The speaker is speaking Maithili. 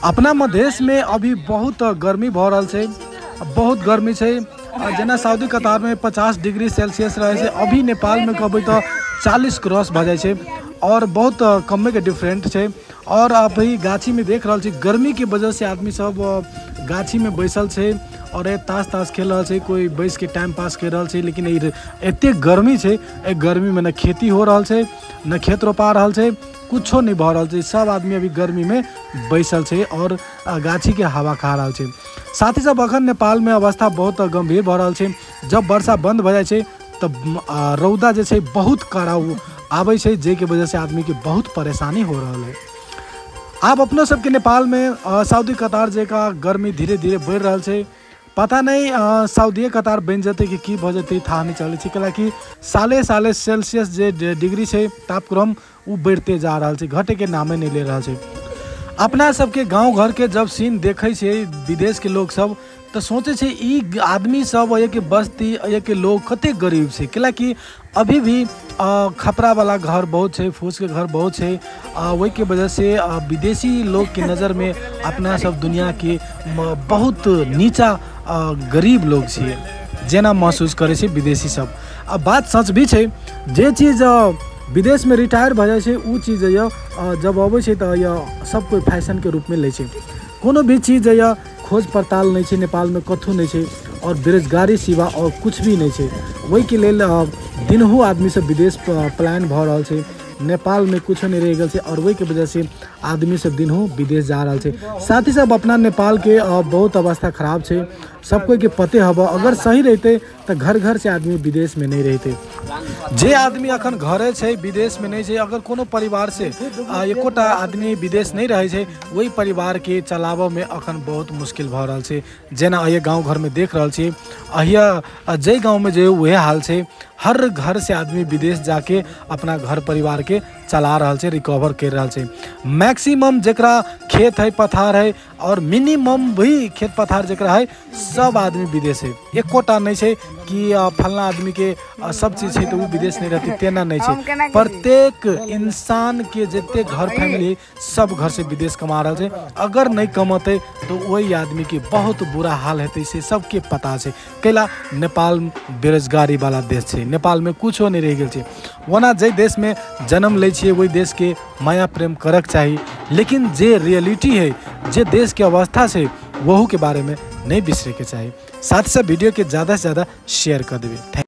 अपना मधेश में अभी बहुत गर्मी भ रहल छै, बहुत गर्मी छै। जेना सऊदी कतार में 50 डिग्री सेल्सियस रहे छै, अभी नेपाल में कहबै तो 40 क्रॉस भ जाइ छै और बहुत कमे के डिफरेंट छै। और अभी गाछी में देख रहल छी गर्मी के वजह से आदमी सब गाछी में बैसल छै और ताश ताश खेल रहल छै, कोई बैस के टाइम पास कर रहल छै। लेकिन एते गर्मी छै, ए गर्मी में न खेती हो रहल छै, न खेत रोपा रहल छै, कुछो नहीं भऽ रहल छै। सब आदमी अभी गर्मी में बैसल छै और गाछी के हवा खा रहल छै। साथी सब अखन नेपाल में अवस्था बहुत गंभीर भऽ रहल छै। जब वर्षा बंद भऽ जाइ छै तब रौदा जे छै बहुत कड़ा आबै छै, जाहिके वजह से आदमी के बहुत परेशानी हो रहल है। आब अपनो सबके नेपाल में सऊदी कतार जकाँ गर्मी धीरे धीरे बढ़ि रहल छै। पता नहीं सऊदीए कतार बनि जेतै कि की भऽ जेतै थाह नहि चलै छै, कैलाकि साले साले सेल्सियस जे डिग्री छै तापक्रम ओ बढ़िते जा रहल छै, घटेके नामे नहि ले रहल छै। अपना सबके गाँव घरके जब सीन देखै छै विदेशके लोक सब तऽ सोचै छै ई आदमी सब एहिके बस्ती एहिके लोग कतेक गरीब छै, कैलाकि अभी भी खपरावाला घर बहुत छै, फूसके घर बहुत छै। ओहिके वजह से विदेशी लोगके नजरमे अपना सब दुनियाके बहुत नीचा गरीब लोग छियै जेना महसूस करै छै विदेशी सब। आ बात सच भी छै, जे चीज विदेशमे रिटायर भऽ जाइ छै ओ चीज जब अबै छै तऽ सब कोइ फैशनके रूपमे लै छै। कोनो भी चीज खोज पड़ताल नहि छै नेपालमे, कथू नहि छै और बेरोजगारी सिवा और कुछ भी नहि छै। ओहिके लेल दिनहु आदमी सब विदेश पलायन भऽ रहल छै, नेपालमे कुछो नहि रहि गेल छै और ओहिके वजह से आदमी सब दिनहु विदेश जा रहल छै। साथी सब अपना नेपालके बहुत अवस्था खराब छै, सब कोइके पते हबऽ। अगर सही रहितै तऽ घर घर से आदमी विदेशमे नहि रहितै। जे आदमी अखन घरे छै विदेशमे नहि छै, अगर कोनो परिवार से एकोटा आदमी विदेश नहि रहै छै ओहि परिवारके चलाबऽमे अखन बहुत मुश्किल भऽ रहल छै। जेना एहि गाँव घरमे देख रहल छी, अहिया जाहि गाँवमे जे उएह हाल छै, हर घर से आदमी विदेश जाके अपना घर परिवार के चला रहल छै, रिकवर कर रहल छै। मैक्सिमम जकरा खेत है पथार है और मिनिमम भी खेत पथार जकरा है सब आदमी विदेश है। एकोटा नहीं छै कि फलना आदमी के सब चीज छै तो वो विदेश नहीं रहती, तेना नहीं छै। प्रत्येक इंसान के जते घर फैमिली सब घर से विदेश कमा रहल छै। अगर नहीं कमते तो वही आदमी के बहुत बुरा हाल हेतै, से सबके पता छै। कैला नेपाल बेरोजगारी वाला देश छै, नेपाल में कुछो नहीं रहि गेल छै। ओना जाहि देशमे जन्म लै छियै ओहि देशके माया प्रेम करक चाही, लेकिन जे रियलिटी है, जे देशके अवस्था छै वहू के बारे में नहीं बिसरे के चाही। साथ साथ वीडियो के ज़्यादा से ज़्यादा शेयर कर देबै।